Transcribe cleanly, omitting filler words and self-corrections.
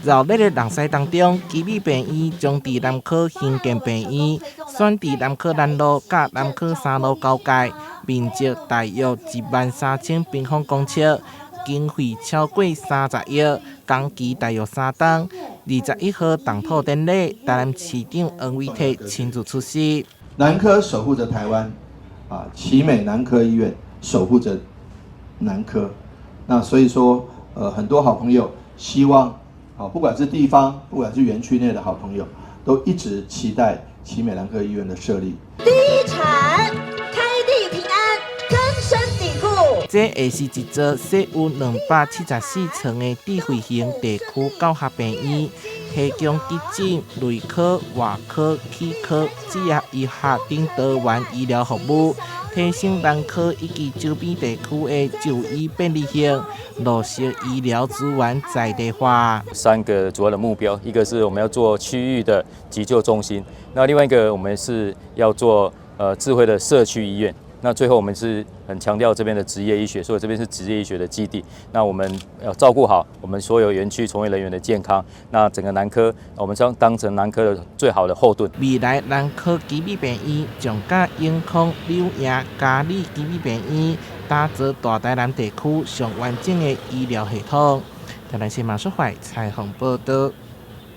熱鬧的人狮當中，奇美病院將佇南科興建病院，選佇南科南路佮南科三路交界，面積大約13,000平方公尺，經費超過30億，工期大約3冬。21號動土典禮，台南市長黃偉哲親自出席。南科守護着台灣，啊，奇美南科醫院守護着南科。那所以說，很多好朋友希望，啊，不管是地方，不管是園區內的好朋友，都一直期待奇美南科醫院的設立。第一產開地平安，根深蒂固。這會是一座設有274床的智慧型地區教學病院，提供急診、內科、外科、齒科、職業醫學等多元醫療服務，提升南科以及周邊地區的就醫便利性，落實醫療資源在地化。三個主要的目標，一個是我們要做區域的急救中心，那另外一個我們是要做智慧的社區醫院。那最後我們是很強調這邊的職業醫學，所以這邊是職業醫學的基地。那我們要照顧好我們所有園區從業人員的健康。那整個南科，我們將當成南科的最好的後盾。未來南科奇美病院將佮永康、柳營、嘉里奇美病院打造大台南地區上完整的醫療系統。台南新聞馬淑懷採訪報道。